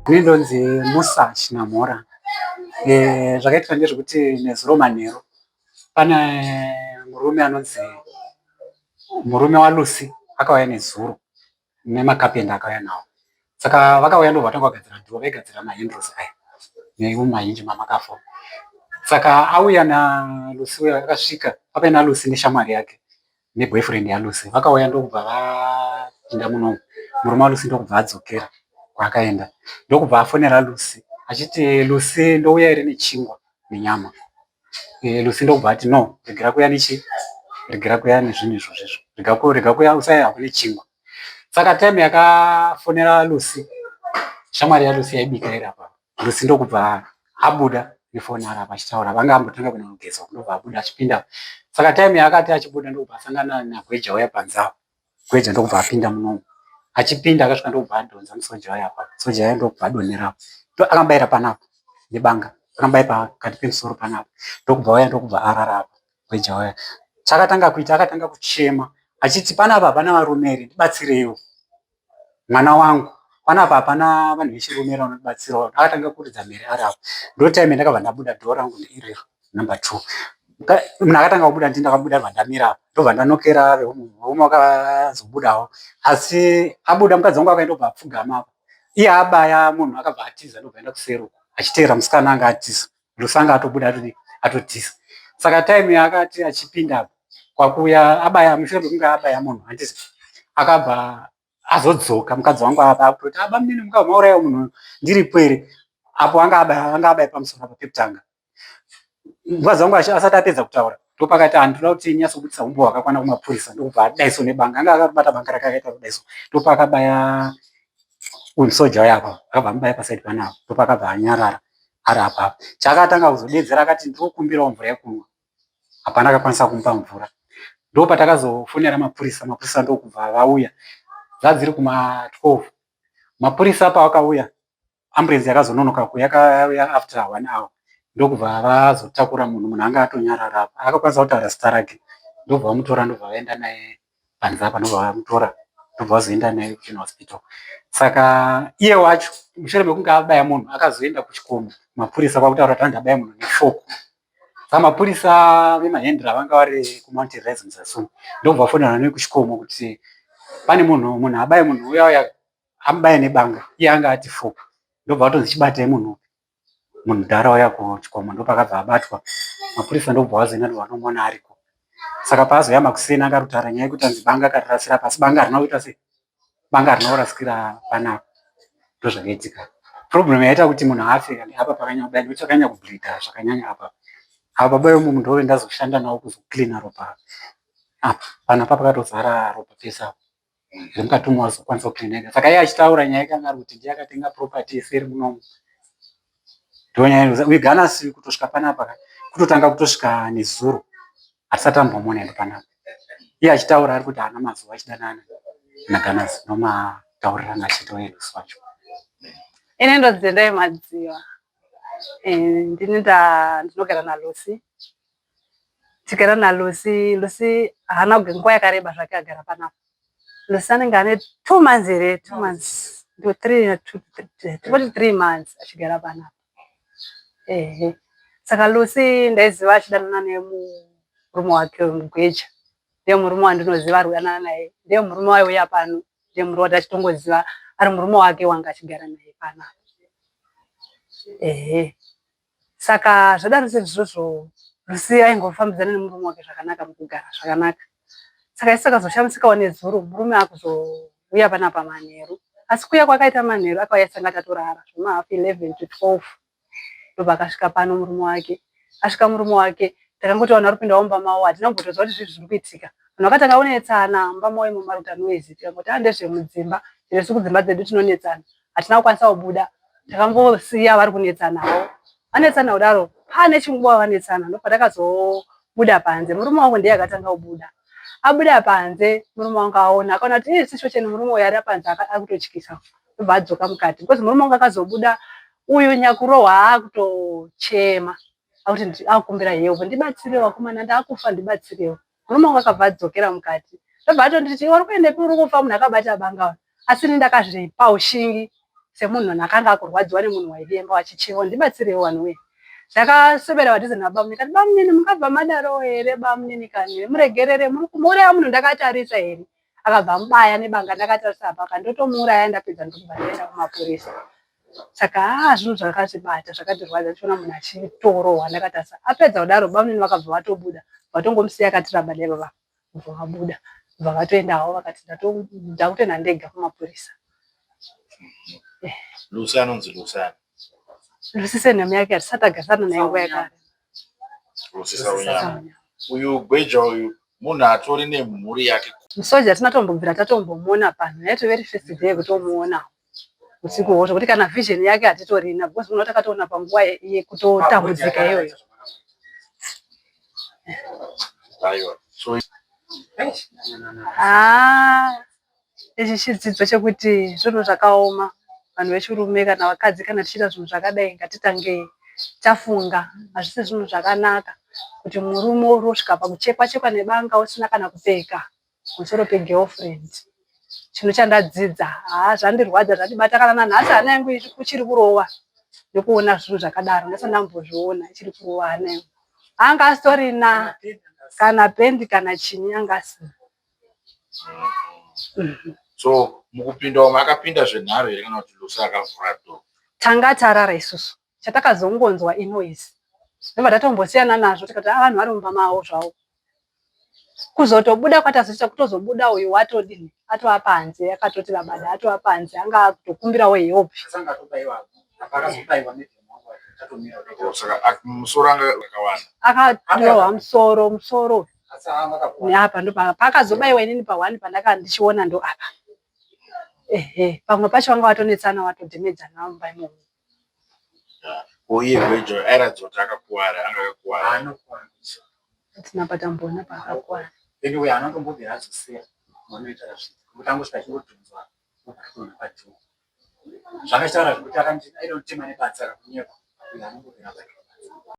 Ini ndonzi Musa Chinamhora. Zvakaitika ndezvekuti nezuro manheru pane murume anonzi murume waLucy akauya nezuro nemakapenda akauya nawo. Saka vakauya ndobva vatanga kugadzira door, vaigadzira mahandles aya nemumahinji mamakafo. Saka auya naLucy uya akasvika papaina Lucy neshamwari yake neboyfriend yaLucy. Vakauya ndokubva vapinda munomu. Murume waLucy ndokubva adzokera kwaakaenda. Ndokubva afonera Lucy achiti, "Lucy, ndouya here nechingwa nenyama?" Lucy ndokubva ati, "No, regera kuuya nechi regera kuuya nezvinhu izvozvo izvo. Rega kuuya, usauya hako nechingwa." Saka time yakafonera Lucy, shamwari yaLucy yaibika iri apa. Lucy ndokubva abuda nefoni ari apa achitaura. Vanga ambotanga kuenda kunogeza ndobva abuda achipinda. Saka time yaakati achibuda ndokubva asangana naGweja uya panze apo. Gweja ndokubva apinda munomu. Achipinda akasvika ndokubva adhonza musoja uya apa. Musoja uya ndokubva adonhera apo. Akamubayira panapa nebanga. Akamubaya pakati pemusoro panapa. Ndokubva auya ndokubva arara apa Gweja uya. Chaakatanga kuita akatanga kuchema achiti, "Panapa hapana varume here, ndibatsireiwo mwana wangu. Panapa hapana vanhu vechirume here vanondibatsirawo." Akatanga kuridza mhere ari apo. Ndotime yandakabva ndabuda door rangu ndeirero number 2. Munhu akatanga kubuda ndini ndakabuda ndobva ndamira apa. Ndobva ndanokera veumwe wakazobudawo. Asi abuda mukadzi wangu akaenda ndobva apfugama apa. Iye abaya munhu akabva atiza ndobva aenda kuseri uko achiteera musikana anga atiza. Lucy anga atobuda atotiza. Saka time yaakati achipinda apa kwakuuya abaya mushure mekunge abaya munhu handiti akabva azodzoka mukadzi wangu apa akutoti, "Aba munini, mukabva mauraya munhu ndiripo here?" Apo anga abaya pamusoro apa pekutanga. Mukadzi wangu asati apedza kutaura ndopakati, "Handinoda kuti nyatsobudisa humbowo hwakakwana kumapurisa." Ndokubva adaiso nebanga. Anga akabata banga rake akaita kudaiso. Ndopakabaya uyu musoja uya apa. Akabva amubaya pasaidi panapa. Ndopakabva anyarara ari apapo. Chaakatanga kuzodedzera akati, "Ndinokumbirawo mvura yekunwa." Hapana akakwanisa kumupa mvura. Ndopatakazofonera mapurisa. Mapurisa ndokubva vauya. Dzadziri kuma 12. Mapurisa paakauya, ambulance yakazononoka kuuya, yakauya after 1 hour. Ndokubva vazotakura munhu. Munhu anga atonyarara apa. Akakwanisa kutaura zita rake. Ndobva vamutora ndobva vaenda naye panze apa, ndobva vamutora ndobva vazoenda naye kuGeneral Hospital. Saka iye wacho mushure mekunge abaya munhu akazoenda kuchikomo mapurisa kwakutaura kuti ndabaya munhu neshoko. Saka mapurisa vemahendra vanga vari kuMount Rise muZasi ndokubva vafonerana nekuchikomo kuti pane munhu abaya munhu uya uya amubaya nebanga, iye anga ati fork. Ndobva vatonzi, "Chibatai munhu munhu mudhara uya kuchikomo." Ndopakabva abatwa. Mapurisa ndokubva vazoenda ndobva vanomuona ariko. Saka paazouya makuseni anga ari kutaura nyaya yekuti anzi banga akarirasira pasi. Banga harina kuita sei? Banga harina kurasikira panapa. Ndozvakaitika. Problem yaita kuti munhu afe apa pakanyanya kubaya nekuti pakanyanya kubleeda zvakanyanya apa. Apa baba vemunhu ndo ndazoshanda navo kuzocleana ropa apa. Panapa pakatozara ropa pese apa. Zvemukati umu wazokwanisa kucleana ega. Saka iye achitaura nyaya yake anga ari kuti ndiye akatenga property yese iri munomu. Ndonyaya uyu Ganasi kutosvika panapa kutotanga kutosvika nezuro hatisati tambomuona hedu panapa. Iye achitaura ari kuti haana mazuva achidanana naGanasi, ndomataurirano achiita uye Lucy wacho. Ini ndonzi Tendai Madziva. Ndini ndinogara naLucy. Tigara naLucy. Lucy haana nguva yakareba zvake agara panapa. Lucy anenge ane 2 months here, 2 months ndo three, tingoti 3 months achigara panapa. Ehe. Saka Lucy ndaiziva achidanana nemurume wake Mugweja. Ndiye murume wandinoziva ari kudanana naye. Ndiye murume waiuya pano. Ndiye murume watachitongoziva ari murume wake wanga achigara naye panapa. Ehe. Saka zvadaro sezvizvozvo, Lucy aingofambidzana nemurume wake zvakanaka mukugara zvakanaka. Saka isu takazoshamisikawo nezuro murume akuzouya panapa manheru. Asi kuuya kwakaita manheru akauya tisanga tatorara zvema 11:30 to 12 ndobva akasvika pano murume wake. Asvika murume wake takangoti vanhu vari kupinda mumba mavo, hatina kumbotoziva kuti zvii zviri kuitika. Vanhu vakatanga kunetsana mumba mavo imomo vari kuita noise, tikangoti a ndezvemudzimba, isu kudzimba dzedu tinonetsana. Hatina kukwanisa kubuda, takangosiya vari kunetsanawo. Vanetsana kudaro paane chinguva vanetsana ndopatakazobuda panze. Murume wangu ndiye akatanga kubuda. Abuda panze murume wangu aona, akaona kuti ii situation murume uyu ari panze ari kutotyisa, ndobva adzoka mukati because murume wangu akazobuda uyu nyakurohwa akutochema akuti akukumbira help, "Ndibatsirewo vakomana, ndaakufa, ndibatsirewo." Murume wangu akabva adzokera mukati ndobva atonditi, "Uri kuendepi? Uri kufa, munhu akabata banga." Asi ini ndakazvipa ushingi. Semunhu akanga akurwadziwa nemunhu waidemba wachichema, ndibatsireiwo vanhu wee. Ndakaswebera padhuze nabamunini ndikati bamunini mungabva madaro here bamunini kani muregerere muri kumuuraya munhu ndakatarisa here. Akabva amubaya nebanga ndakatarisa apa akandotomuuraya ndapedza ndokubva ndaenda kumapurisa. Saka haa zvinhu zvakatibata zvakatirwadza tichiona munhu achitorohwa ndakatarisa. Apedza kudaro bamunini vakabva vatobuda vatongomusiya akati rabada ivava kubva vabuda bva vatoenda havo vakati ndakutoenda ndega kumapurisa. Lucy anonzi Lucy ani? Lucy surname yake hatisati tagarisana naye nguva yakare. Lucy Saunyama. Uyu Gweja uyu munhu atori nemhuri yake. Musoja hatina tombobvira tatombomuona pano yaitove iri first day yekutomuona usiku hwo zvekuti kana vision yake hatitorina because munhu watakatoona panguva yekutotambudzika iyoyo. Aiwa. So Ah, ichi chidzidzo chekuti zvinhu zvakaoma vanhu vechirume kana vakadzi kana tichiita zvinhu zvakadai ngatitangei tafunga hazvisi zvinhu zvakanaka kuti murume uri wosvika pakuchekwa chekwa nebanga usina kana kupfeka pamusoro pegirlfriend chinhu chandadzidza haa zvandirwadza zvandibata kana nanhasi hana yangu ichiri kurova nekuona zvinhu zvakadaro ndasati ndambozviona ichiri kurova hana yangu anga asitorina kana pendi kana chinyi anga asina. So mukupinda umu akapinda zvenharo here kana kuti Lucy akavhura door? Tanga tarara isusu chatakazongonzwa inoise ndobva tatombosiyana nazvo tikati ah, vanhu vari mumba mavo zvavo. Kuzotobuda kwatazoita kutozobuda uyu watodini atova panze akatoti rabada atova panze anga akutokumbirawo help. Saka musoro anga akawanda. Akarohwa musoro musoro neapa ndo paakazobaiwa inini pa1 pandaka ndichiona ndo apa. Ehe pamwe pacho vanga vatonetsana vatodhemedzana mumba imomo. Uye Gwejo airatidza kuti akakuwara anga akakuwara. Hatina patamboona paakakuwara. Anyway anotombobvira azosiya vanoita zvinhu kuti angosvika achingodhonzwa obva atodonha padhoo. Zvakataura zvekuti aida kutema nebadza rakunyepa uyo anombobvira abatwa badza.